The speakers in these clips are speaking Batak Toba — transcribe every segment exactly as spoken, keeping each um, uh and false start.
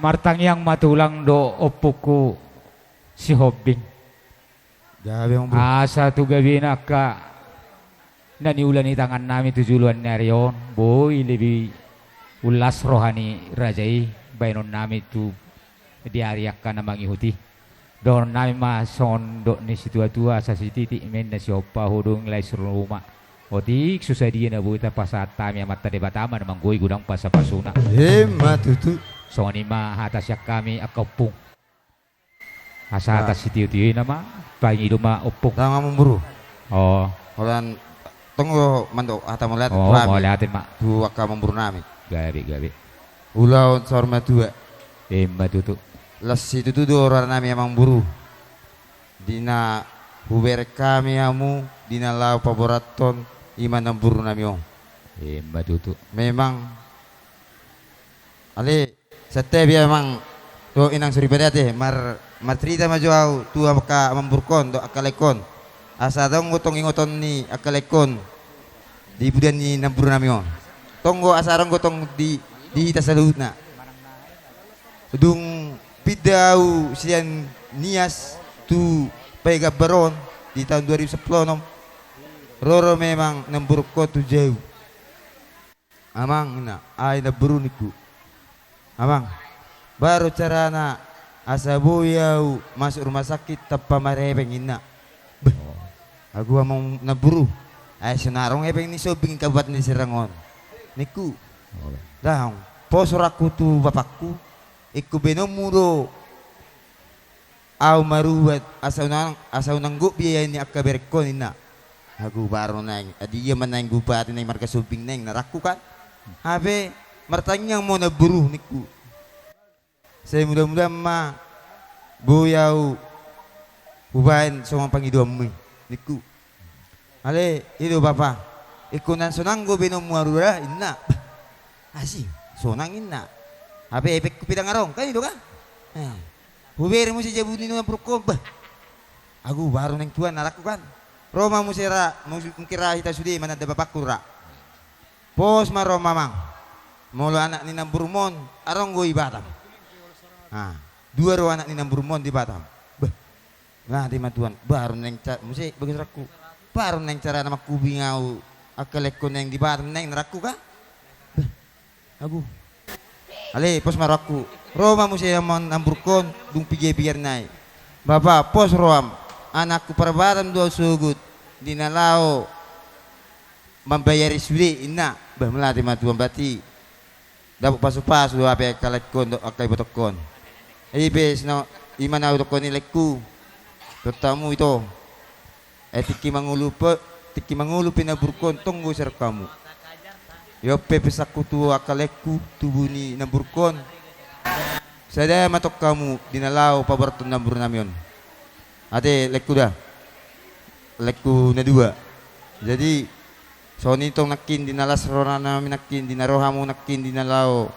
Martangiang ma tulang dohot ompungku Sihombing. Gabe, Amang Boru. Asa tu gabena angka na niula ni tangannami tu joloan ni ari on, boi lebih ulas roha ni raja i baenonnami tu di ari angka na mangihut i. Dohononnami ma songon dok ni situatua, asa sititik ma inna sihompa, hudung lae siruma. Otik so sadia na boi tapasahat hami Amanta Debata ma na manggohi godang pasupasuna. Emma tutu. Songon i ma hata sian hami angka ompung. Asa hata sitiotio i nama, pangido ma ompung. Tama, Amang Boru. O. Holan tonggo mandok hata mauliate tu hami. O, mauliate ma. Tu angka Amang Boru nami. Gabe, gabe. Ulaon saur matua. Emma tutu. Las situtu do roha nami, Amang Boru. Di na hubereng hami hamu, di na laho paborathon i ma namboru nami on. Emma tutu. Memang, ale, santabi, Amang, dohot Inang Soripada ate, mar-, marcarita ma jo au tu angka Amang Borungkon dohot angka laengkon. Asa adong do tong ingoton ni angka laengkon di budan ni namboru nami on. Tonggo asa adong do tong di, di hita saluhutna. Dung pinda au sian Nias tu Payagambar on di taon dua ribu sampulu onom, ro do memang namborungkon tu jabu. Amang, ninna, ai namboru, ningku. Amang, baru carana asa boi au masuk rumah sakit tanpa marhepeng, ninna. Beh, agu amang namboru, ai so na adong hepeng ni Sihombing Kabupaten Serang on, ningku. Daong, pos rohangku tu bapakku, ingkon baenonmu do au marubat, asa unang, asa unang gok biaya ni angka berengkon, ninna. Agu baru naeng, adi ia ma naeng bupati naeng marga Sihombing naeng na rangku kan. Hape martangiang ma au namboru, ningku. Sai mudah-mudahan ma boi au hubaen songon pangidoanmu i, ningku. Ale, i do bapa, ingkon na sonang do baenonmu au ra, ninna. Bah, asi, sonang, ninna. Hape hepengku pe ndang adong, kan i do kan? Eh. Hubere muse jabu ni namborungkon, bah. Agu baru naeng tuan na rangku kan. Ro ma muse ra, muse, mungkin ra hita sude mananda bapakku ra. Pos ma ro ma, Amang. Molo anak ni namborumon, adong do i Batam. Ah, dua do anak ni namborumon di Batam. Bah. Nah, di ma tuan, baru naeng ca-, muse bagas rangku. Baru naeng carana mangkubing au angka laengkon naeng di Batam naeng na rangku kan. Bah. Agu. Ale, pos ma rohangku. Ro ma muse amang namborungkon, dung piga-piga nai. Bapa, pos roham. Anakku parbatam do au sogot. Di na laho mambayari sude, ninna. Bah, mauliate ma tuan, berarti dapot pasu-pasu do hape angka laengkon dohot angka ibotongkon. I pe sino, i ma na hudokkon ni laengku. Dohot hamu ito. Eh, tingki mangolu pe, tingki mangolu pe namborungkon tong do serep hamu. Ia pe pesanku tu angka laengku, tubu ni namborungkon. Sada ma tong hamu di na laho paborathon namboru nami on. Ate laengku da. Laengku na dua. Jadi, songon i tong nangkin di na las roha nami nangkin, di na ro hamu nangkin, di na laho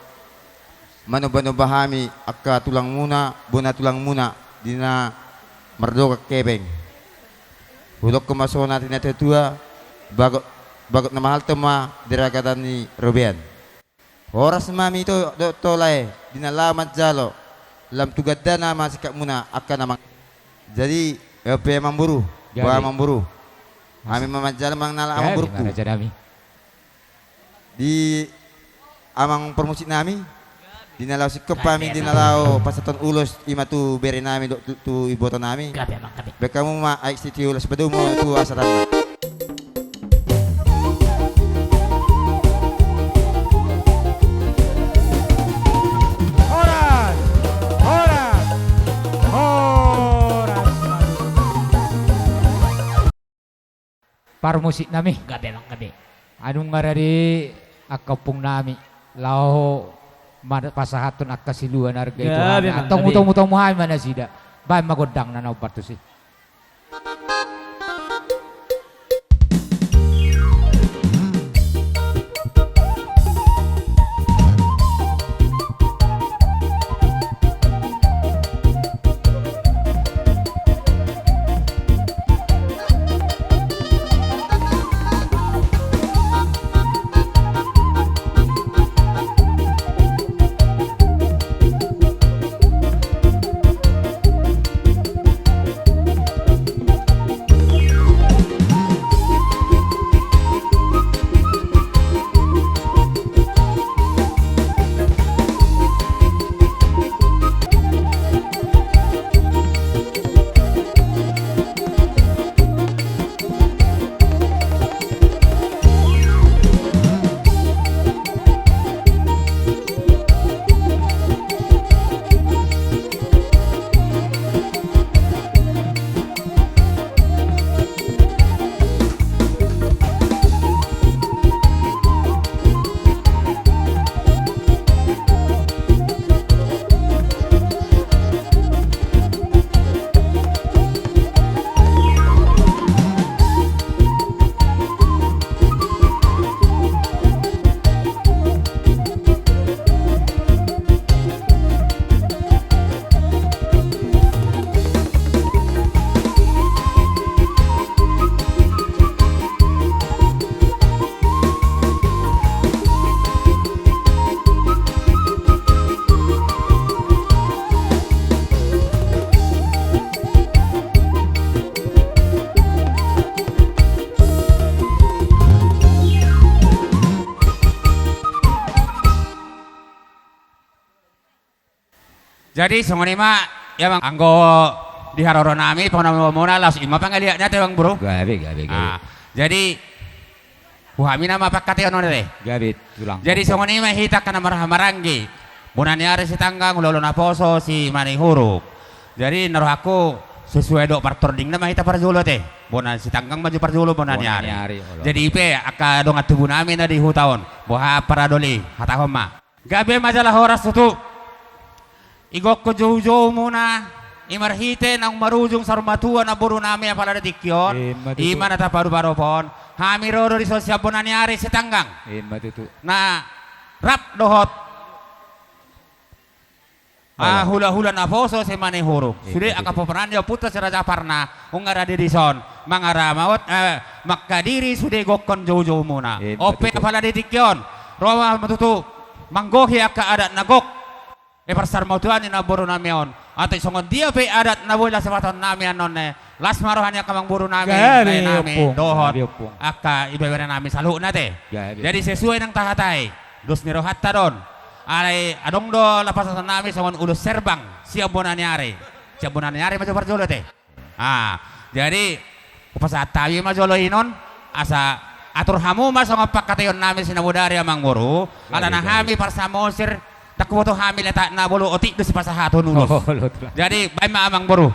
manomba-nomba hami angka tulangmuna, bona tulangmuna, di na mardongan hepeng. Hudokkon ma songon hata ni natuatua, bagot, bagot na mahalto ma di ragatan ni robean. Horas ma hami ito dohot ho lae, di na laho manjalo, lam tu gandana ma sikapmuna angka na mang-, jadi, ia pe amangboru, gabe. Boha amangboru. Hami ma manjalo manang na laho amangboruku. Gabe ma raja nami. Di amang parmusik nami, di na laho singkop hami, di na laho pasahathon ulos i ma tu bere nami dohot tu, tu iboto nami. Gabe, amang, gabe. Baen hamu ma aek sitio ulos padomu tu asa tanda. Horas, horas, horas. Parmusik nami. Gabe, amang, gabe. Anu nga rade angka ompung nami, laho ma pasahathon angka siluan arga i tu hami. Gabe, amang, gabe. Antong hutomu-tomu hami ma nasida. Baen ma gondangna na hombar tusi. Jadi songon i ma, ia amang, anggo di haroro nami, pangomoan muna, laos i ma pangaliatna ate amang boru. Gabe, gabe, gabe. Ah, jadi, huhami nama pangkataion on ate. Gabe, tulang. Jadi songon i ma hita angka na marhahamaranggi. Bona ni ari Sitanggang, hulahula naposo Simanihuruk. Jadi na rohangku sesuai dohot partordingna ma hita parjolo ate. Bona Sitanggang ma jo parjolo, bona ni ari. Bona ni ari, olo. Jadi i pe angka dongan tubu nami na di huta on. Boha paradoli, hatahon ma. Gabe ma jala horas tutu. Igokkon joujou muna, i marhite naung marujung saur matua namboru nami apala di tingki on. Ima tutu. Ima na tapadupadup on. Hami ro do dison sian bona ni ari Sitanggang. Ima tutu. Na rap dohot. Olo. Ah, hulahula naposo Simanihuruk. Ima tutu. Sude angka pomparan ni ompunta Si Raja Parna, nunga rade dison. Mangaramot, eh, manghadiri sude gokkon joujou muna. Ima tutu. On pe apala di tingki on. Ro ma tutu. Manggohi angka adat na gok. Eh, parsaurmatua ni namboru nami on. Atik songon dia pe adat na boi las sipasahaton nami annon, eh, las ma roha ni angka amang boru nami, gabe, lae nami, ompung, dohot, gabe, ompung, angka ibebere nami saluhutna ate. Gabe. Jadi sesuai nang tahatai, dos ni rohanta do on. Alai adong do las pasahaton nami songon ulos serbang sian bona ni ari. Sian bona ni ari ma jo parjolo ate. Ah, jadi hupasahat hami ma jolo inon, asa atur hamu ma songon pangkataion nami sinamodari amang boru. Alana hami parsamosir, ndang huboto hami letakna, molo otik do sipasahaton ulos. Olo, tulang. Jadi baen ma amang boru.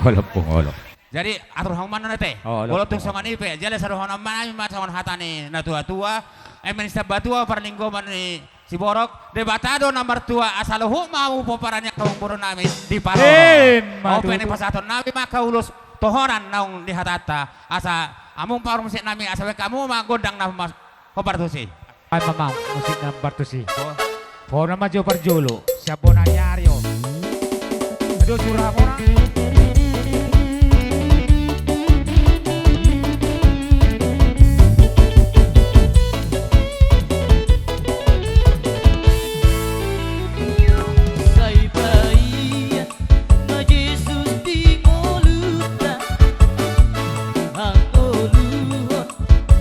Olo, ompung, olo. Jadi atur hamu ma annon ate. Olo, ompung. Molo tung songon i pe, jala sai dohonon ma nami ma songon hata ni natuatua, eh, mansai batua parlinggoman ni siborok, Debata do na martua, asa luhut ma hamu pomparan ni angka amang boru nami di parorot. Ima tutu. On pe na pasahaton nami ma angka ulos tohonan naung dihatanta, asa hamu pamusik nami, asa baen hamu ma gondang na mas-, hombar tusi. Ai mamang musik na hombar tusi. Oh. Bona ma jo parjolo, sian bona ni ari on. Aduh, curang orang. Sai paia ma Jesus di ngolunta, hangoluhon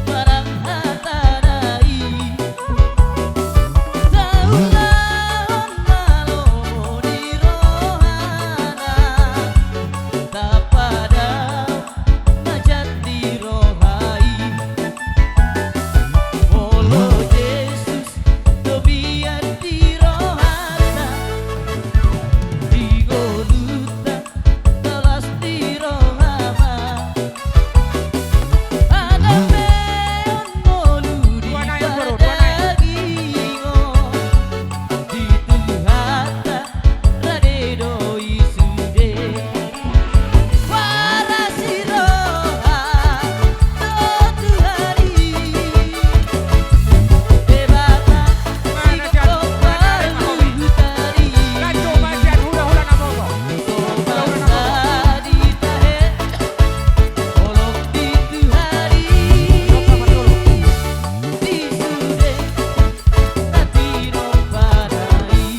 barang hatana i. Taulahon ma lomo ni rohana, tapadao ma jat ni roha i. Molo Jesus do biar di rohanta, di ngolunta, tau las ni roha ma. Hagabeon ngolu di pardagingon, di Tuhanta rade do i sude. Huarasi roha do Tuhan i. Debata sigokhon parluhutan i. Tobasa di tahe, holong di Tuhan i. Di sude na tinompa na i.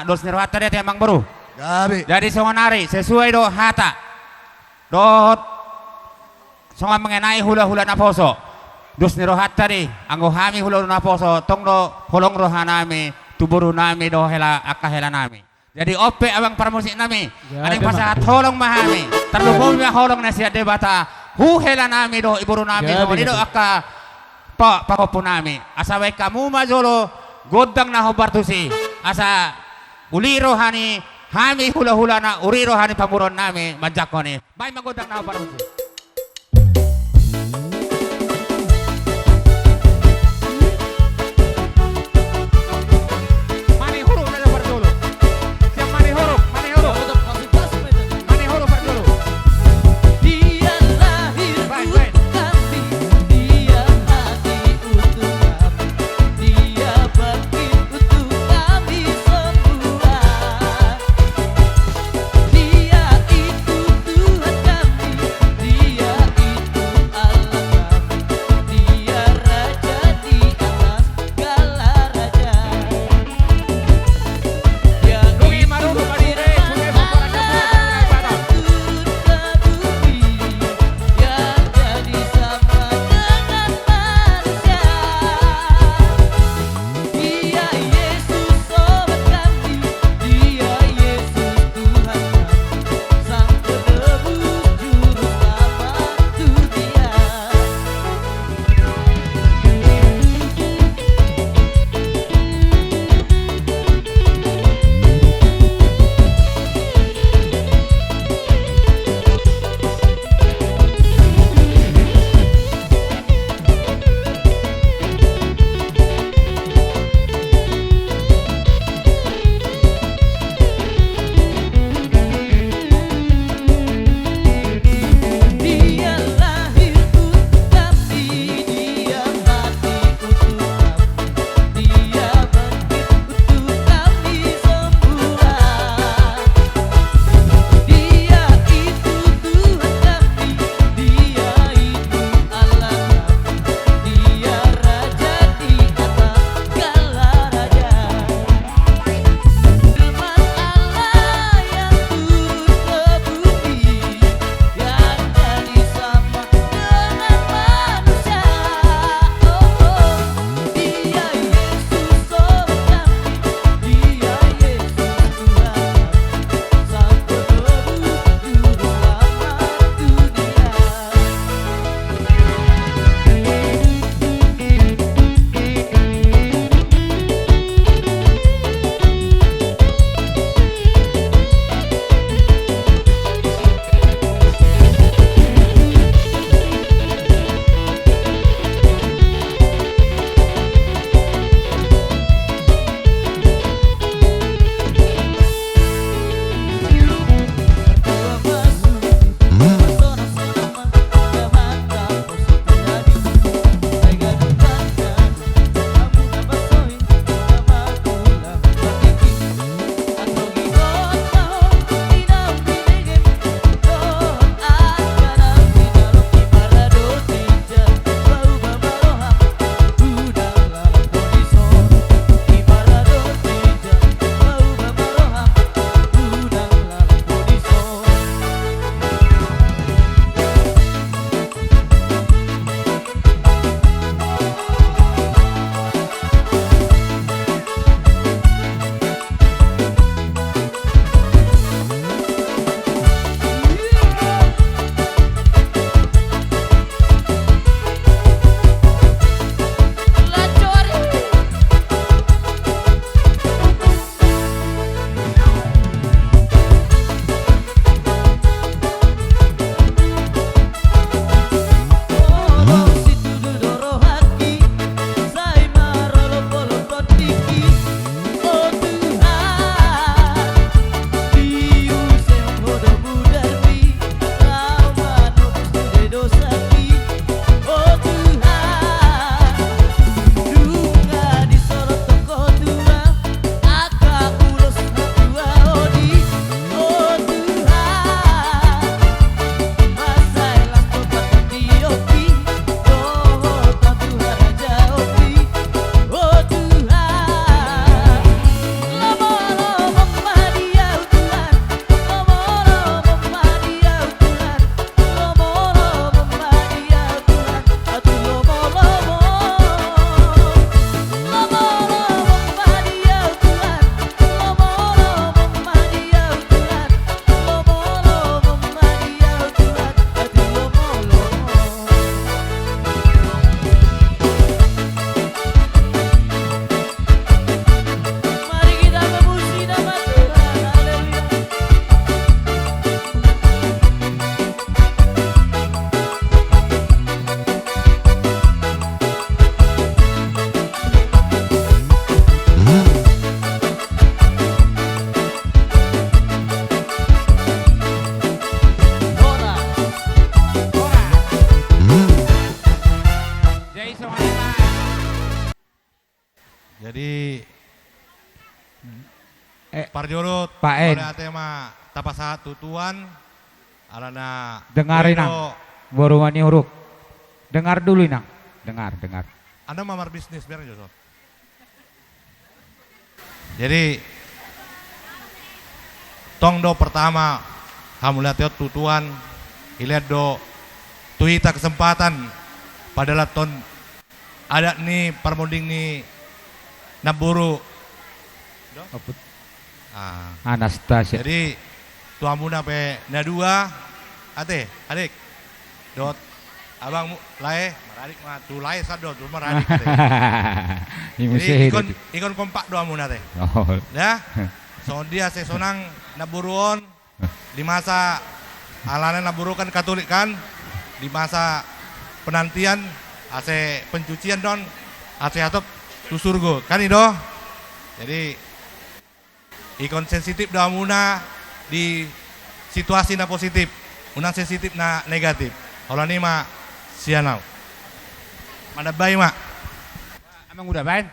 Dos ni rohanta do ate amang boru. Gabe. Jadi songon nari sesuai do hata. Dohot Songon mengenai hula-hula naposo, dos ni rohanta do i, anggo hami hula-hula naposo, tong do holong rohanami tu borunami dohot hela, angka helanami. Jadi on pe amang parmusiknami, gabe ma, pasahat holong ma hami, tarlumobi ma holong na sian Debata tu helanami dohot iborunami, gabe, songon i do, gabe, angka pa-, pahompunami. Asa bahen hamu ma jolo gondang na hombar tusi, asa uli roha ni hami hula-hulana, uli roha ni pamoruonnami manjangkon i. Bahen ma gondang na hombar tusi. Manihuruk na hombar jolo. Siap manihuruk, manihuruk. Manihuruk parjolo. Dia lahir, baik, baik, untuk kami, dia mati untuk kami, dia bangkit untuk kami semua. Dia itu Tuhan kami, Parjolo, Pak En. Mauliate ma tapasahat tu Tuhan, alana dengar, Inang. Boru Maniuruk. Dengar dulu, Inang. Dengar, dengar. Anda ma marbisnis, biar josot. Jadi, tong do pertama, hamauliateon tu Tuhan, dilehon do tu hita kesempatan, padalathon adat ni parmonding ni namboru. Aput. Ah. Anastasia. Jadi, tu hamuna pe na dua, ate, adik. Dohot abang mu, lae, maradik ma, tu lae sandok, tu maradik, ate. Jadi, ingkon, ingkon kompak do hamuna, ate. Oh. Ya? Songon dia ase sonang namboru on, di masa alana namboru kan Katolik kan, di masa penantian, ase pencucian do on, ase hatop tu surgo. Kan i do? Jadi, ingkon sensitif do hamuna di situasi na positif, unang sensitif na negatif. Holan i ma sian au. Manambai ma. Amang uda baen.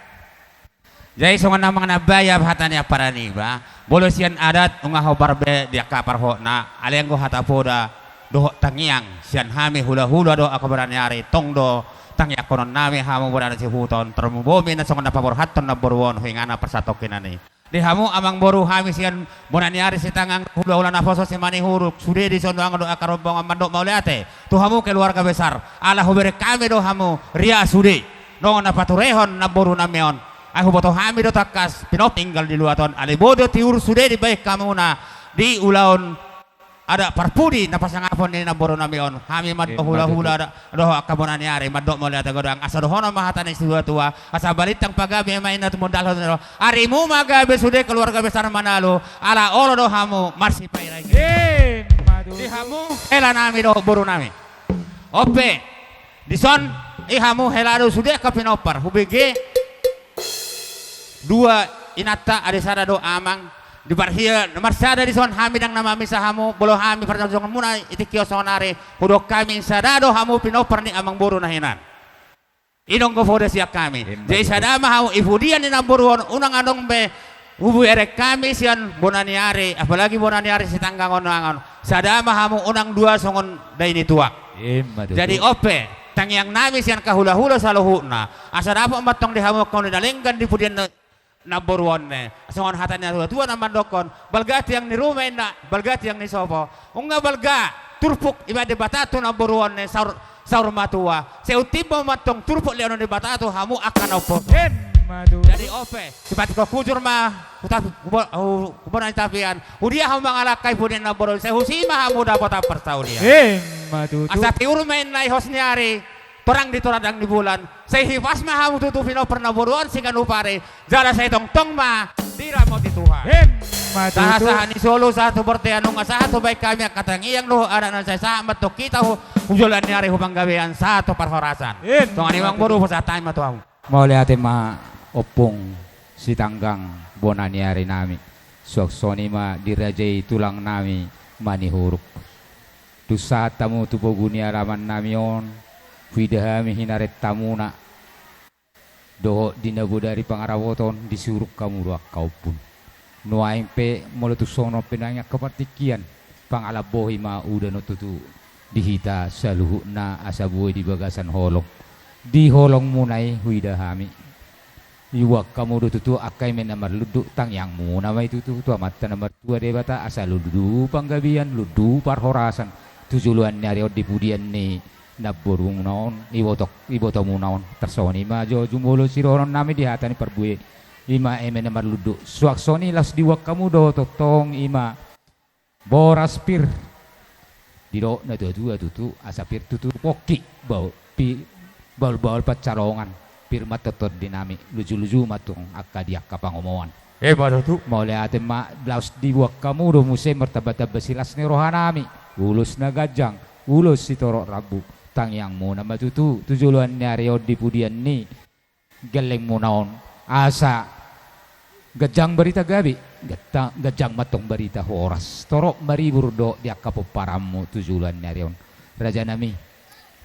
Jadi songon na manambai hata ni ampara niba, molo sian adat nunga hombar be di angka parhotna, alai anggo hata poda dohot tangiang sian hami hulahula dohot angka bona ni ari, tong do tangiangkonon nami hamu bona ni sihuton, tarlumobi na songon na paborhathon namboru on, huinganan parsatongkinan i. Di hamu amangboru hami sian bona ni ari Sitanggang, hulahula naposo Simaniuruk, sude dison nuaeng do angka rombongan mandok mauliate tu hamu keluarga besar, ala hubereng hami do hamu ria sude, nunga na paturehon namboru nami on. Ai huboto hami do tangkas pinompar tinggal di luat on, alai boi do tiur sude dibahen hamuna di ulaon adat parpudi na pasangapon ni namboru nami on. Hami mandok, ima tutu, hulahula dohot angka bona ni ari mandok mauliate godang, asa dohonon ma hata ni situatua, asa balintang pagabe ma inna tumundalhon. Arimu ma gabe sude keluarga besar Manalu, ala olo do hamu marsipaingaingan. Ima tutu. Di hamu hela nami dohot boru nami. On pe, dison, i hamu hela do sude angka pinompar, hubege dua inanta, adi sada do amang. Di parhia marsada dison hami ndang na mamisa hamu, molo hami parjongjongmuna i tingki on sonari, hudok hami sada do hamu pinompar ni amangboru na hinan. I do anggo poda sian hami. Ima tutu. Jadi sada ma hamu i pudian ni namboru on, unang adong be hubereng hami sian bona ni ari, apalagi bona ni ari Sitanggang on nuaeng on. Sada ma hamu, unang dua songon dai ni tuak. Ima tutu. Jadi on pe tangiang nami sian angka hulahula saluhutna, asa dapot ma tong di hamu angka uli na denggan di pudian na, namboru on ne. Songon hata ni natuatua na mandokkon, balga tiang ni ruma inna, balga tiang ni sopo. Nunga balga turpuk ibaen Debata tu namboru on ne, saur, saur matua. Sai untimbo ma tong turpuk lehonon ni Debata tu hamu angka na umposo. Ima tutu. Jadi on pe, sipatik hujur ma, huta-, hubo-, hu-, hubona ni tapian. Hudia hamu mangalangka i pudian namboru on, sai husi ma hamu dapotan parsaulian. Ima tutu. Asa tiur ma inna i hos ni ari, torang di torang ni bulan, sai hipas ma hamu tutu pinompar namboru on siganup ari, jala sai tongtong ma diramoti Tuhan. Ima tutu. Sahatsahat ni solu, sahat tu bontean, nunga sahat hubaen hami angka tangiang dohot adat na sai sahat ma tong hita hu-, hu joloan ni ari hu panggabean sahat tu parhorasan. Ima tutu. Songon i amangboru, pasahat hami ma tu hamu. Mauliate ma Ompung Sitanggang bona ni ari nami. Suang songon i ma dirajai tulang nami Maniuruk. Dung sahat hamu tu pogu ni alaman nami on, huida hami hinareng hamuna dohot di na bodari pangarapoton, disuruk hamu do angka ompun. Nuaeng pe molo tung songon on pe nuaeng angka partingkian, pangalambohi ma udan on tutu di hita saluhutna asa boi di bagasan holong. Di holongmuna i huida hami. Iboan hamu do tutu angka eme na marlundu, tangiangmuna ma i tutu tu Amanta na martua Debata asa lundu panggabean, lundu parhorasan tu joloan ni ari on di pudian ni namborumuna on, iboto, ibotomuna on. Tarsongon i ma jo jumolo sidohonon nami di hata ni parbue, ima eme na marlundu. Suang songon i laos diboan hamu do tongtong ima boras pir. Didok natuatua tutu, asa pir tutu pongki, baol pi-, baolbaol pansalongan, pir ma tongtong di nami, lujuluju ma tong angka di angka pangomoan. Ima tutu. Mauliate ma, laos diboan hamu do muse martambatamba silas ni roha nami, ulos na ganjang, ulos sitorop rambu. Tangiangmuna ma tutu tu joloan ni ari on di pudian ni gellengmuna on, asa ganjang barita gabe, ganta-, ganjang ma tong barita horas, torop maribur dohot di angka pomparanmu tu joloan ni ari on. Rajanami,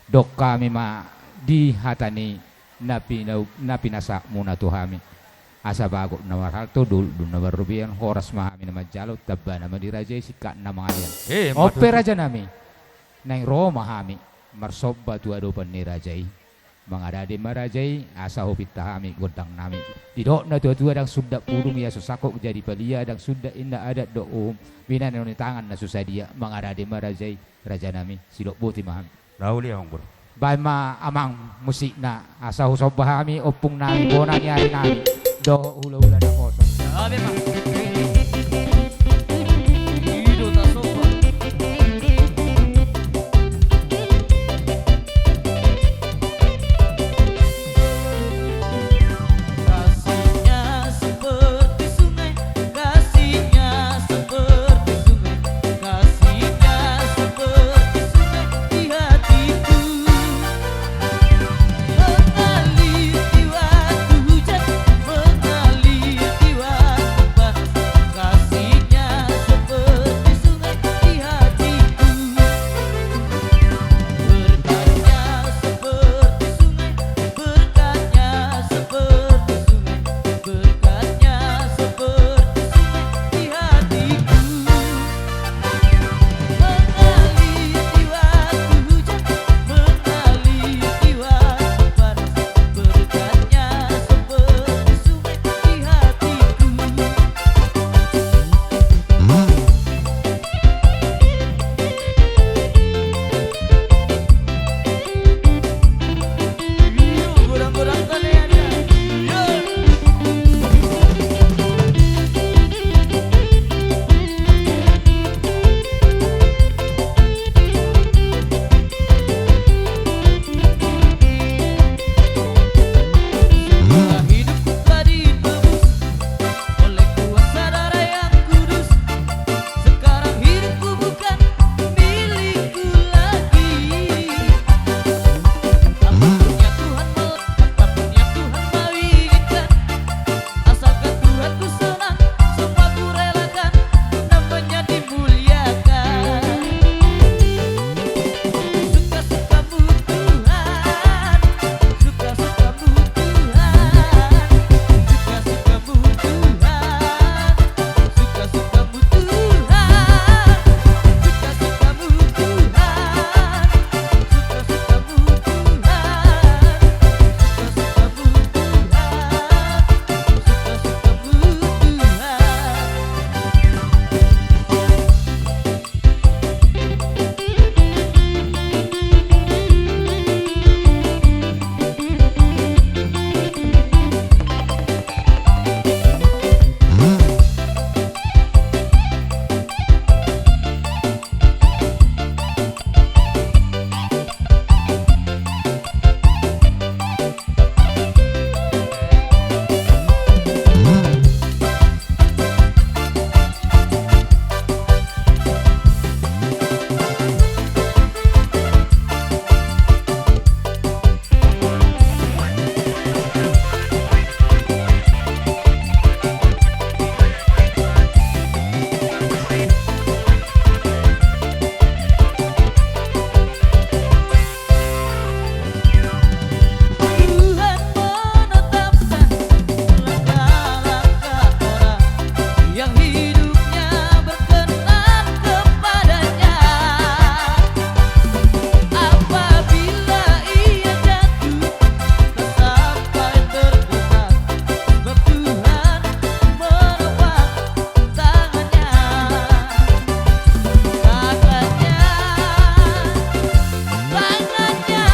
dok hami ma di hata ni na pinau-, na pinasakmuna tu hami. Asa bagot na marhalto, dolok do na marrobean, horas ma hami na manjalo, tambana ma di raja i singkatna mangalean. Eh, on pe, rajanami, naeng ro ma hami marsomba tu adopan ni raja i. Mangaradei ma raja i, asa hupinta hami gondangnami. Didok na tuatua, ndang sundat pudung ia so sangkot jadi palia, ndang sundat inna adat dohot uhum, binangun ni tangan na so sadia. Mangaradei ma raja i, rajanami, sidok boti ma hami. Lauli, amang boru. Baen ma amang musikna, asa husomba hami ompungnami, bona ni arinami dohot hulahula naposo. Gabe ma. I do tasomba. Kasihnya seperti sungai, kasihnya seperti sungai, kasihnya seperti sungai di hatiku. Mengalir di waktu hujan, mengalir di waktu panas, kasihnya seperti sungai di hatiku. Berkatnya seperti sungai, berkatnya seperti sungai, berkatnya seperti sungai di hatiku. Mengalir di waktu hujan, mengalir di waktu panas, berkatnya seperti sungai di hatiku. Oleh kuasa darah yang kudus, sekarang hidupku bukan milikku lagi. Apapun yang Tuhan mel-, apapun yang Tuhan menginginkan, asalkan Tuhanku senang, semua kurelakan, namanya dimuliakan. Suka-sukamu Tuhan, suka-sukamu Tuhan, suka-sukamu Tuhan, suka-sukamu Tuhan, suka-sukamu Tuhan, suka-sukamu Tuhan, suka-sukamu Tuhan, suka-sukamu Tuhan. Tuhan menetapkan langkah-langkah orang yang hidupnya berkenan kepada-Nya. Apabila ia jatuh, tak sampai tergeletak, sebab Tuhan menopang tangan-Nya. Tangan-Nya, tangan-Nya,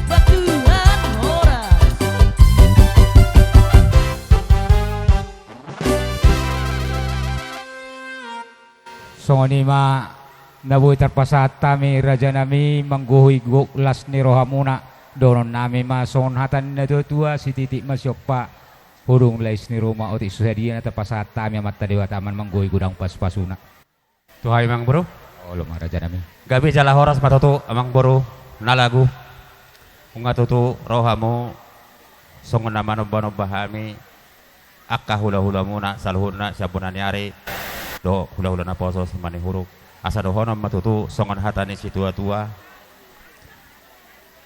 sebab Tuhan horas. Songon i ma na boi tarpasahat hami, rajanami, manggohi gok las ni rohamuna. Dohononnami ma songon hata ni na tuatua: sititik ma siompa, hudung lais ni ruma, otik so sadia na tarpasahat hami Amanta Debata ma manggohi godang pasupasuna. Tu hami, amang boru. Olo ma, rajanami. Gabe jala horas ma tutu, amang boru, na lagu. Nunga tutu ro hamu songon na manombanomba hami angka hulahulamuna saluhutna sian bona ni ari dohot hulahula naposo simanihuruk. Asa dohonon ma tutu songon hata ni situatua: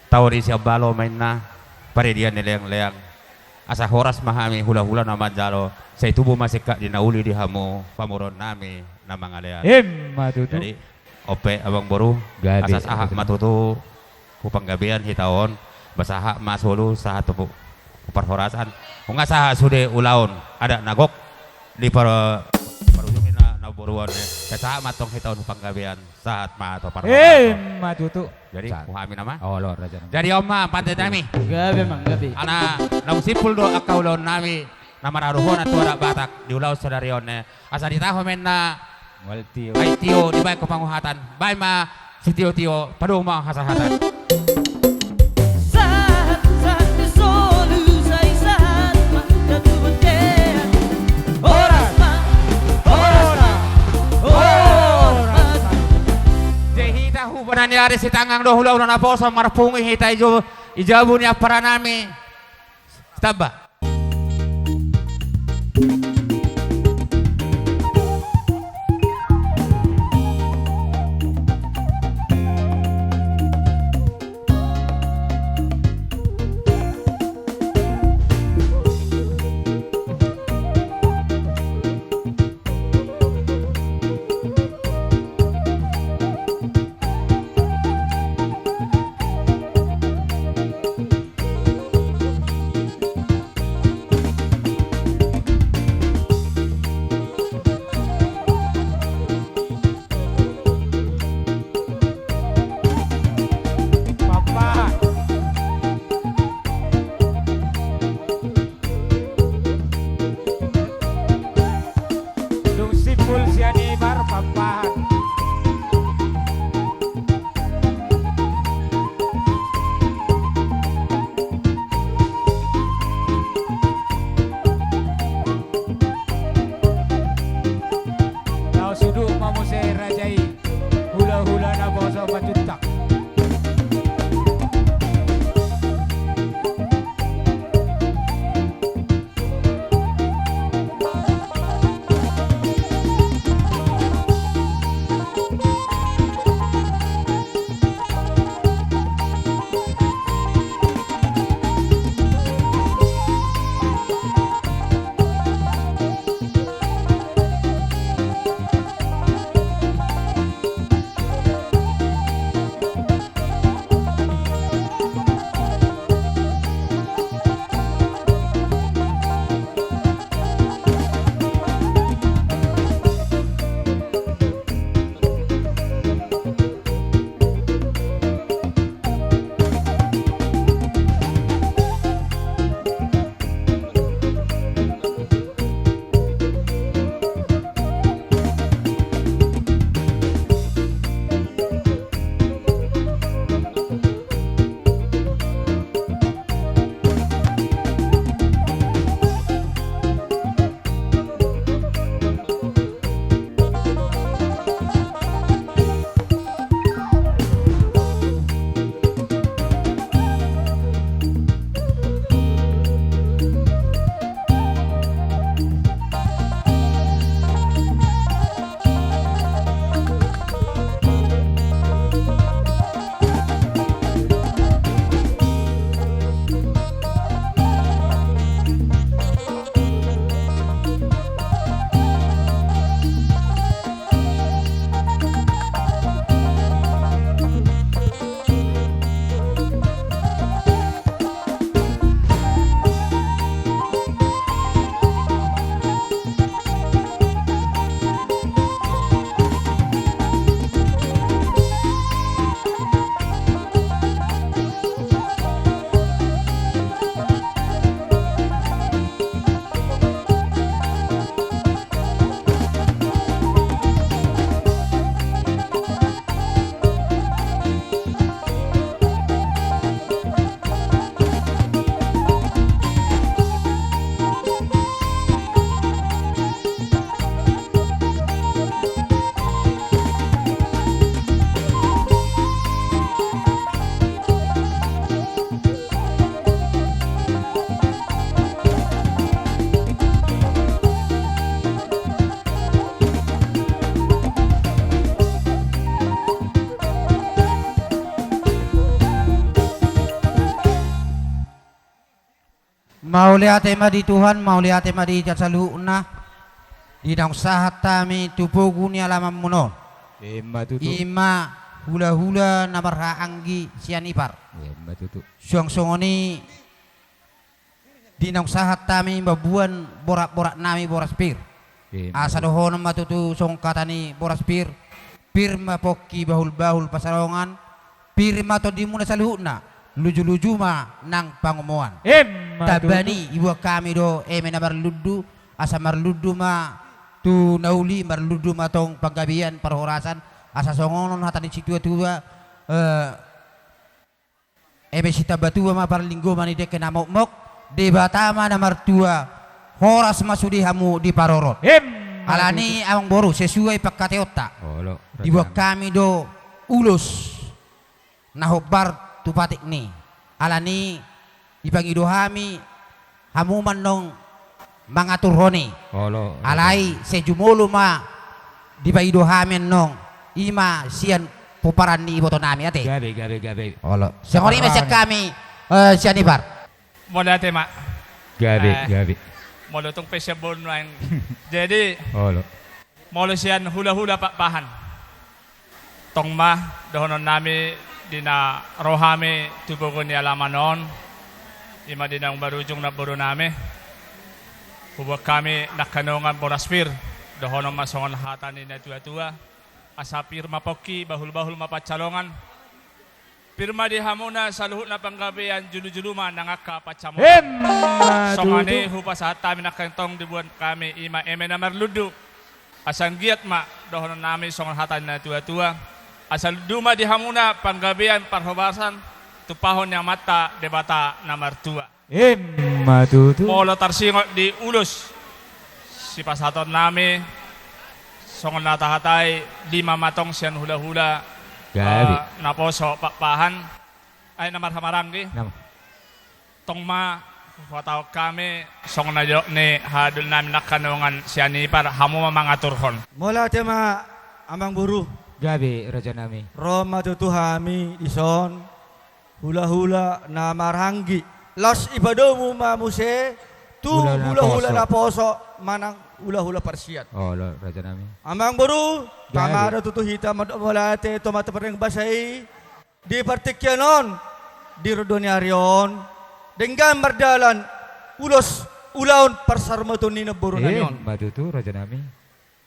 Tao di siambalo ma inna paridian ni leangleang, Asa horas ma hami hula-hula na manjalo, sai tubu ma singkat di na uli di hamu pamoruon nami na mangalean. Emma tutu. Jadi, on pe amang boru, gabe, asa sahat ma tutu tu panggabean hita on, ba sahat ma solu, sahat tu pu-, tu parhorasan. Nunga sahat sude ulaon adat na gok di par-, parujung ni na, na boruon, eh. Sai sahat ma tong hita on tu panggabean, sahat ma tu parhorasan. Emma tutu. Jadi, sahat. Huhami nama? Olo, raja nama. Jadi, on ma, pande nami. Gabe, amang, gabe. Ala, naung simpul do angka ulaon nami, na maradophon tu adat Batak, di ulaon sadari on, eh. Asa ditaho ma inna. Mual tio. Ai tio, dibaen tu panguhatan. Baen ma, sitio-tio, padomu ma hasahatan. Sahat, sahat ni solu, sai sahat ma, na tu bontean. Horas ma, horas ma, horas ma. Jadi hita huba na niari sitanggang do hula-hula naposo, marpungu hita i jo-, i jabu ni ampara nami. Tamba. Mauliate ma di Tuhan, mauliate ma di hita saluhutna. Di naung sahat hami tu pogu ni alamanmuna on. Ima tutu. Ima hulahula na marhahaanggi sian Ipar. Ima tutu. Suang songon i di naung sahat hami mamboan boratborat nami boras pir. Ima tutu. Asa dohonon ma tutu songon hata ni boras pir. Pir ma pongki bahulbahul pansalongan. Pir ma tondimuna saluhutna. Lujuluju ma nang pangomoan. Ima tutu. Tamba ni diboan hami do eme na marlundu. Asa marlundu ma tu na uli, marlundu ma tong panggabean parhorasan. Asa songon on hata ni situatua, eh, eme sitamba tua ma parlinggoman ni dengke na mokmok. Debata ma na martua, horas ma sude hamu diparorot. Ima tutu. Alani amangboru, sesuai pangkataionta. Olo, raja nami. Diboan hami do ulos na hombar tu patik ni. Alani dipangido hami hamu ma annon mangaturhon i. Olo, raja nami. Alai sai jumolo ma dipangido hami annon, ima sian pomparan ni iboto nami ate. Gabe, gabe, gabe. Olo. Songon i ma sian hami, eh, sian Ipar. Mauliate ma. Gabe, eh, gabe. Molo tung pe sian boru nuaeng. Jadi, olo. Molo sian hulahula Pakpahan. Tong ma dohonon nami di na ro hami tu pogu ni alaman on. Ima di naung marujung namboru nami. Huboan hami nangkaningan boras pir. Dohonon ma songon hata ni natuatua. Asa pir ma pongki, bahulbahul ma pansalongan. Pir ma di hamuna saluhutna panggabean, jolojolo ma nang angka pansamotan. Ima tutu. Songon i hupasahat hami nangkin tong diboan hami ima eme na marlundu. Asa anggiat ma dohonon nami songon hata ni natuatua. Asa lundu ma di hamuna panggabean parhorasan tumpahon ni Amanta Debata na martua. Ima tutu. Molo tarsingot di ulos sipasahaton nami, songon na tahatai, lima ma tong sian hulahula, gabe, eh, naposo Pakpahan, ai na marhahamaranggi. Nama. Tong ma huhatahon hami songon na nidok ni haduan nami nangkaningan sian Ipar, hamu ma mangaturhon. Mauliate ma amangboru. Gabe raja nami. Ro ma tutu hami dison. Hulahula na marhahaanggi. Laos dipadomu ma muse tu hulahula naposo manang hulahula parsiat. Olo raja nami. Amangboru, gabe, tama do tutu hita mandok mauliate tu Amanta Pardenggan Basa i di partingkian on, di ronda ni ari on, denggan mardalan ulos ulaon parsaurmatuaon ni namboru nami on. Ima tutu raja nami.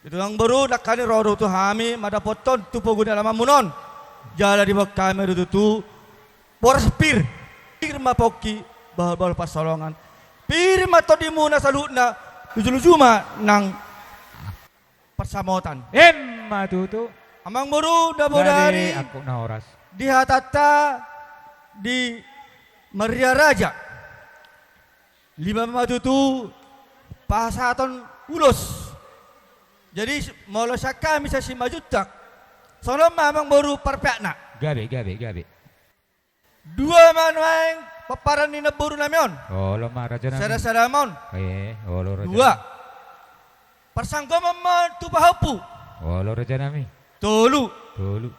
Di tulang boru, nangkaning ro do tutu hami mandapothon tu pogu ni alamanmuna on. Jala diboan hami do tutu boras pir. Pir ma pongki, bahulbahul pansalongan. Pir ma tondimuna saluhutna, lujuluju ma nang pansamotan. Ima tutu. Amangboru, na bonari, gabe, angkup na horas, di hatanta di Maria Raja. Lima ma tutu pasahaton ulos. Jadi, molo sian hami sasintongna, songon on ma amangboru parpeakna. Gabe, gabe, gabe. Dua ma nuaeng pomparan ni namboru nami on. Olo ma raja nami. Sada-sada ma on. Eh, olo raja nami. Dua. Parsanggoman ma on tu pahompu. Olo raja nami. Tolu. Tolu.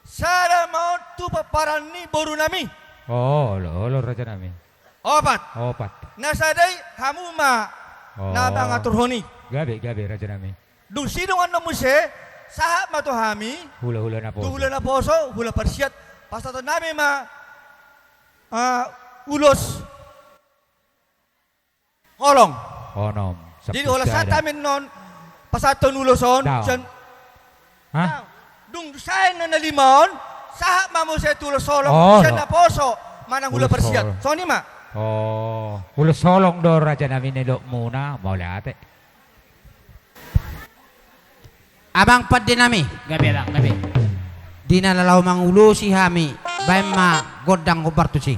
Sada ma on tu pomparan ni boru nami. Olo, olo raja nami. Opat. Opat. Na sada i hamu ma, oh, na mangaturhon i. Gabe, gabe raja nami. Dung sidung annon muse, sahat ma tu hami. Hulahula naposo. Tu hula naposo, hula parsiat. Pasahaton nami ma, ah, ulos holong. Onom. Jadi, sampulu sada. Holan sahat hami annon pasahathon ulos on. Daong. Sian, hah? Daong. Dung sae annon na lima on, sahat ma muse tu ulos holong. Oh, sian naposo manang hula parsiat. Ulos holong. Songon i ma. Oh, ulos holong do raja nami nidokmuna, mauliate. Amang pande nami. Gabe, Amang, gabe. Di na laho mangulosi hami, baen ma gondang hombar tusi.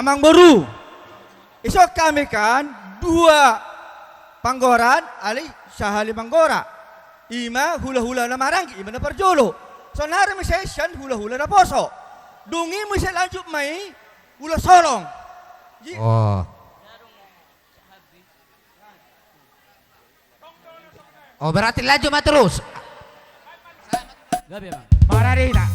Amangboru. Ison hami kan dua panggoran, alai sahali manggora. Ima hulahula na maranggi, ima na parjolo. Saonari muse sian hulahula na poso. Dung i muse lanjut ma i ulos holong. Ji- Oh. Oh, berarti lanjut ma terus. Gabe, Bang. Mararina.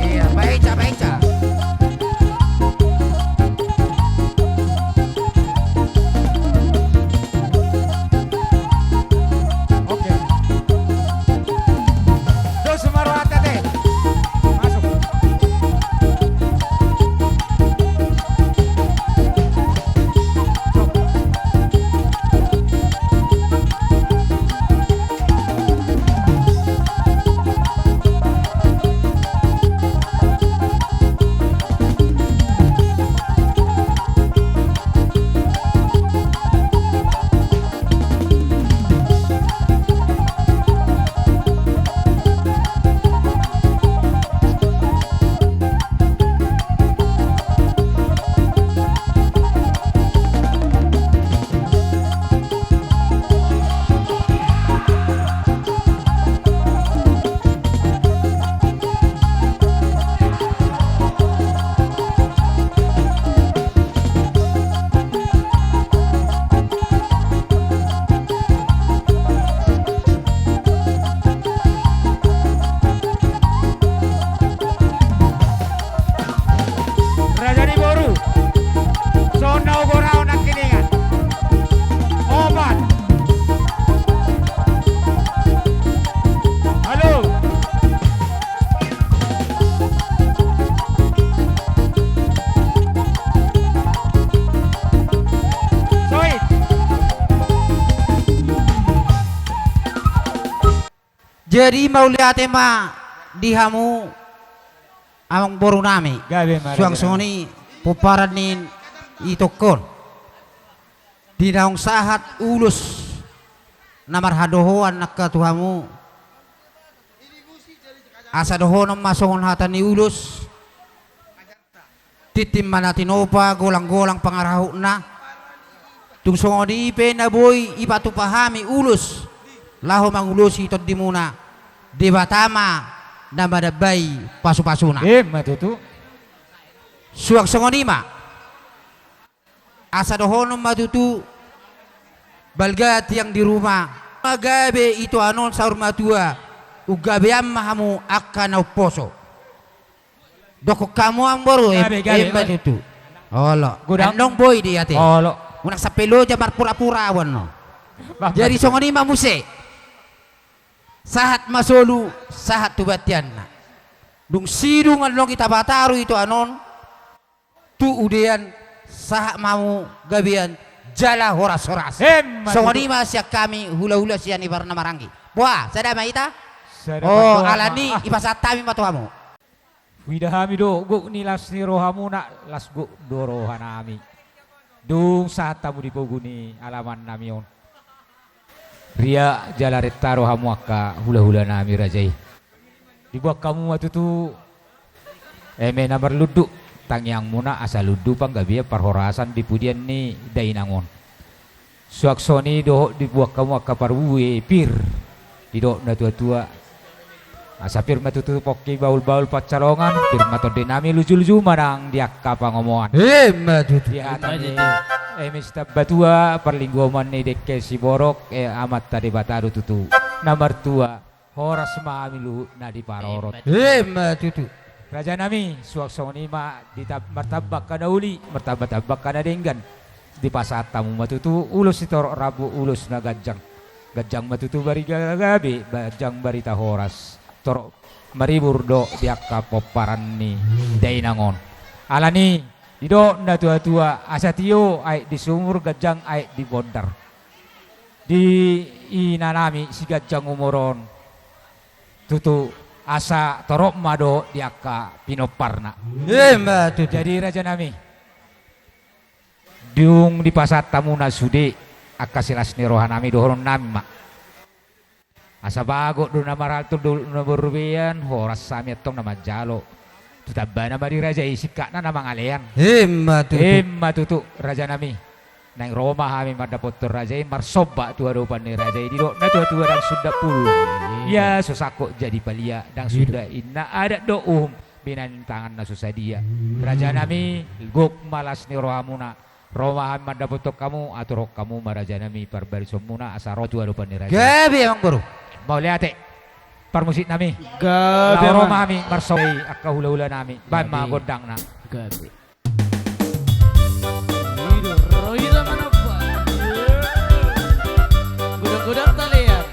Iya, baik, Cak, baik, Cak. Oke. Dos, Sumarwata, te. Masuk. Raja ni boru, songon na hugoraon nangkiningan. Opat. Halo. Soi. Jadi mauliate ma di hamu amangboru nami. Gabe ma, suang raja nami. Songon i pomparan ni itongkon. Di naung sahat ulos na marhadohoan angka tu hamu. Asa dohonon ma songon hata ni ulos. Tintin ma na tinopa, golang-golang pangarahutna. Tung songon i pe na boi ipatupa hami ulos laho mangulosi tondimuna, Debata ma na manambai pasu-pasuna. Emma tutu. Suang songon i ma. Asa dohonon ma tutu, balga tiang di ruma. Gabe ito anon saur matua, unggabean ma hamu angka na umposo. Dokkon hamu amangboru, gabe, gabe, emma tutu. Olo. Godang. Annon boi do i ate. Olo. Unang sampe loja marpura-pura ahu annon. Bah, jadi bah, songon i ma muse. Sahat ma solu, sahat tu bonteanna. Dung sidung annon hita pataru ito anon tu udean, sahat ma hamu gabean jala horas-horas. Emma tutu. Songon i ma sian hami hula-hula sian Ibar na Maranggi. Boha, sada ma hita? Sada. Oh, ma alani i, ipasahat hami ma tu hamu. Huida hami do gok ni las ni rohamuna, las gok do rohanami. Dung sahat hamu di pogu ni alaman nami on. Ria jala renta do hamu angka hula-hula nami raja i. Dibuat hamu ma tutu eme na marlundu tangiangmuna asa lundu panggabean parhorasan di pudian ni dainang on. Suang songon i dohot dibuat hamu angka parbue pir. Didok na tua-tua. Asa pir ma tutu pongki bahulbahul pansalongan, pir ma tondi nami lujuluju manang di angka pangomoan. Ima tutu. Di hata ni Eme Sitambatua, parlinggoman ni dengke siborok, e, Amanta Debata do tutu na martua. Horas ma hami luhutna diparorot. Ima tutu. Raja nami, suang songon i ma ditamba-tamba angka na uli, martamba-tamba angka na denggan. Dipasahat hamu ma tutu ulos sitorop rambu, ulos na ganjang. Ganjang ma tutu barita gabe, ganjang barita horas. Torop maribur do di angka pomparan ni dainang on. Alani, didok na tuatua, asa tio aek di sumur, ganjang aek di bondar. Di ina nami si ganjang umur on, tutu asa torop ma dohot di angka pinomparna. Ima tutu. Jadi raja nami, dung dipasahat hamuna sude angka silas ni roha nami, dohonon nami ma. Asa bagot do na marhalto, dolok na borrobean, horas hami antong na manjalo. Tu tambana ma di raja i, singkatna na mangalean. Ima tutu. Ima tutu, raja nami. Naeng ro ma hami mandapothon raja i, marsomba tu adopan ni raja i, didok na tuatua, ndang sundat pulu. Ia so sangkot jadi palia, ndang sundat inna adat dohot uhum, binahen tangan na so sadia. Raja nami, gok ma las ni rohamuna. Ro ma hami mandapothon hamu, aturhon hamu ma raja nami parbarisonmuna asa ro tu adopan ni raja. Gabe, amang boru. Mauliate. Parmusik nami. Gabe. Laho ro ma hami marsomba i angka hulahula nami. Baen ma gondangna. Gabe. Godang-godang talean.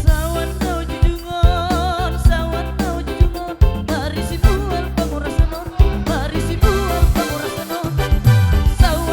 Sawan na hujujungon, sawan na hujujungon, marisi bual pangurason on, marisi bual pangurason on. Sawan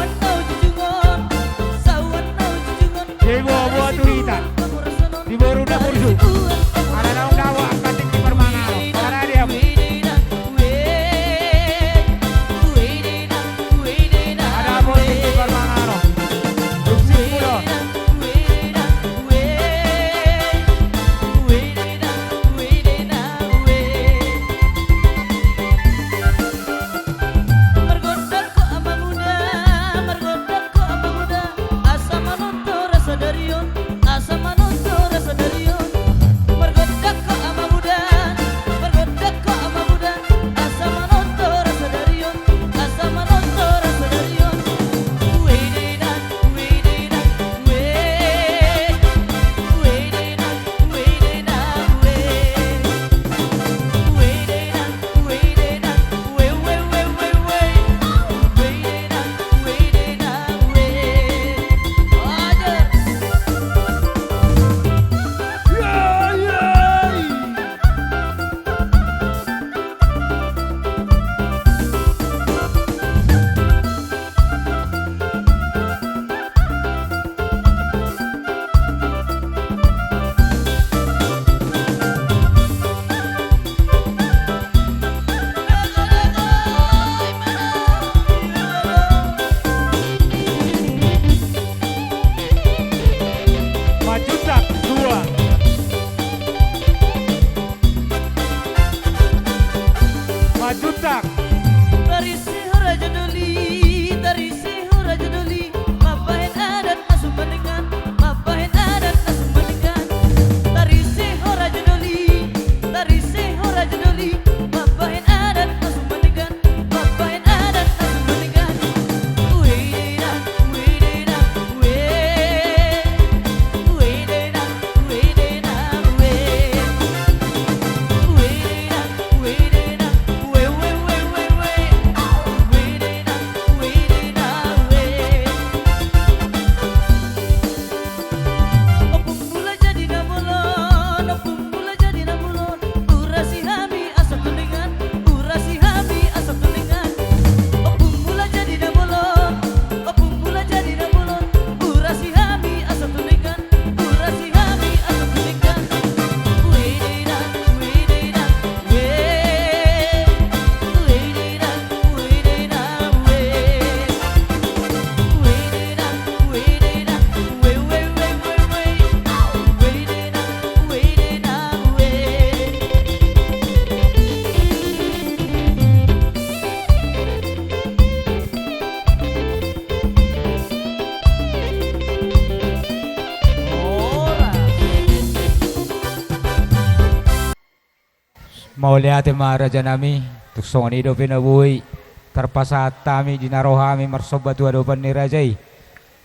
Mauliate ma rajanami, tung songon i dope na boi tarpasahat hami di na ro hami marsomba tu adopan ni raja i.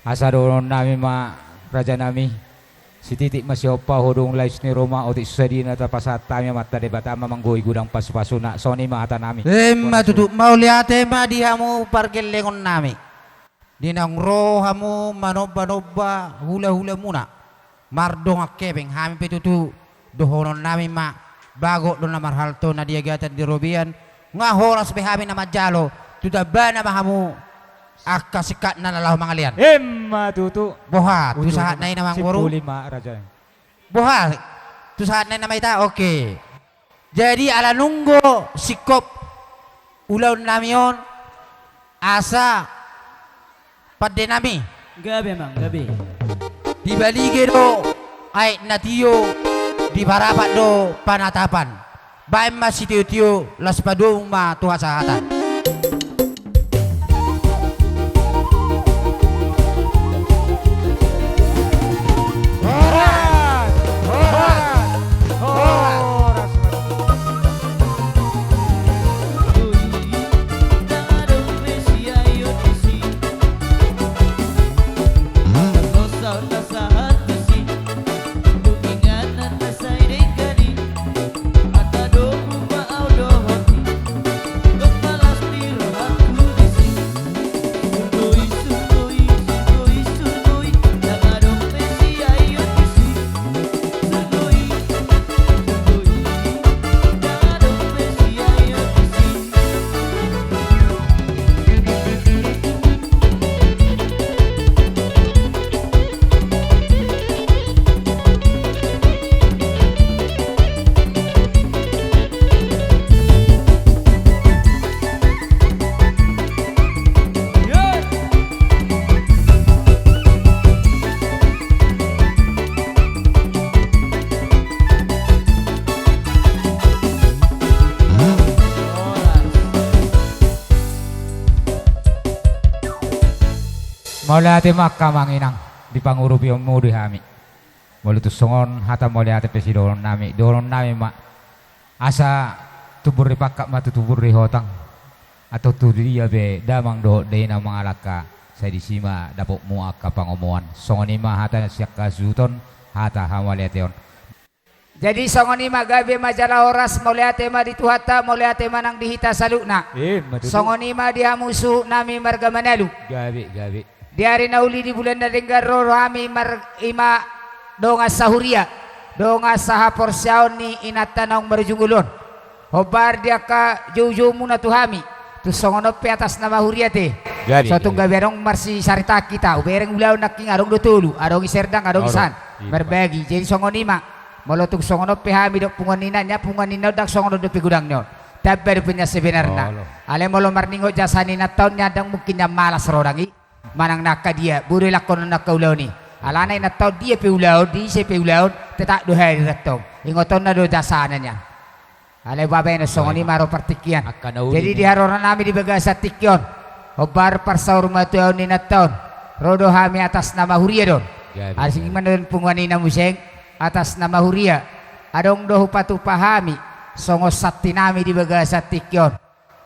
Asa dohononnami ma rajanami, sititik ma sihompa, hodung lais ni ruma, otik so sadia na tapasahat hami, Amanta Debata ma manggohi godang pasupasuna. Songon i ma hatanami. Emma tutu, mauliate ma di hamu pargellengonnami. Di naung ro hamu manombanomba hulahulamuna mardongan hepeng, hami pe tutu dohononnami ma, bagot do na marhalto na di agatan di robean, nga horas be hami na manjalo, tu tambana ma hamu angka singkatna na laho mangalean. Emma tutu. Boha tu sahatna i na mangboru? Simpul i ma raja. Boha tu sahatna i na maita? Oke. Jadi ala nunga singkop ulaonnami on, asa pandenami. Gabe, Amang, gabe. Dibalige do aek na tio, diparapat do panatapan. Baen ma sitiotio, laos padomu ma tu hasahatan. Horas! Horas! Horas! Mauliate ma angka amang inang di pangurupionmu di hami. Molo tung songon hata mauliate pe sidohononnami, dohononnami ma, asa tumbur ni pangkat ma tu tumbur ni hotang, atau tu dia pe damang dohot dainang mangalangka, sai disi ma dapotmu angka pangomoan. Songon i ma hata sian hasuhuton, hata hamauliateon. Jadi songon i ma, gabe ma jala horas, mauliate ma di Tuhanta, mauliate ma nang di hita saluhutna. Emma tutu. Songon i ma di hamu suhutnami marga Manalu. Gabe, gabe. Di ari na uli, di bulan na denggan ro do hami mar-, i ma dongan sahuria, dongan sahaporseaon ni inanta naung marujung ngolu on. Hombar di angka joujoumuna tu hami, tung songon on pe atas nama huria te. Jadi, so tung jadi. Gabe adong marsisaritahon hita, hubereng ulaon nangkin adong do tolu, adong i Serdang, adong i San. Adong. Iya, marbagi. Pak. Jadi songon i ma, molo tung songon on pe hami dohot punguan ni inanta, punguan ni inanta on ndang songon on dope godangna on. Tamba dope nian sebenarna. Olo. Alai molo marningot jasa ni inanta on nian, ndang mungkin nian malas ro dang i. Manang na angka dia, boi do ilangkon on angka ulaon i. Alana inanta on dia pe ulaon, di ise pe ulaon, tetap do hadir antong. Ingotonna do jasana nian. Alai babaen on songon i ma ro partingkian. Angka na uli. Jadi di haroronami di bagasan tingki on, hombar parsaurmatuaon ni inanta on, ro do hami atas nama huria do on. Ya, betul. Asing mandon punguan ina muse atas nama huria. Adong do hupatupa hami songon santinami di bagasan tingki on.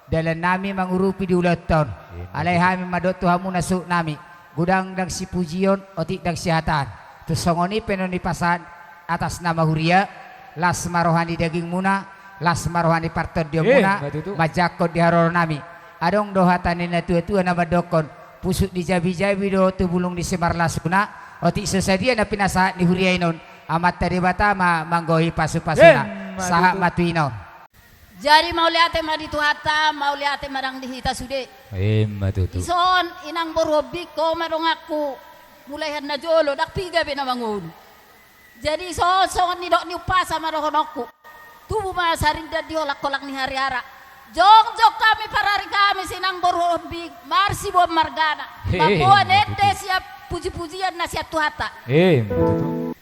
Dalannami mangurupi di ulaonta on. Iya, alai betul. Hami mandok tu hamu na suhutnami, godang ndang sipujion, otik ndang sihataan. Tung songon i pe naung dipasahat atas nama huria, las ma roha ni dagingmuna, las ma roha ni partondionmuna. Iya, betul. Manjangkon di haroronami. Adong do hata ni natuatua na mandokkon, pusuk di jabijabi do tu bulung ni simarlasuna, otik so sadia na pinasahat ni huria i on, Amanta Debata ma manggohi pasupasuna. Iya, betul. Sahat ma tu ina on. Jadi mauliate ma di Tuhanta, mauliate ma nang di hita sude. Emma tutu. Dison, inang boru Hombing, ho ma donganku, mulai sian na jolo, ndang piga be na mangolu. Jadi dison, songon nidok ni umpasa ma dohononku. Tubu ma sarindan di holangkolang ni hariara. Jongjong hami parari hami si inang boru Hombing, marsiboan margana. Hehe, mamboan ende sian pujipujian na sian Tuhanta. Emma tutu.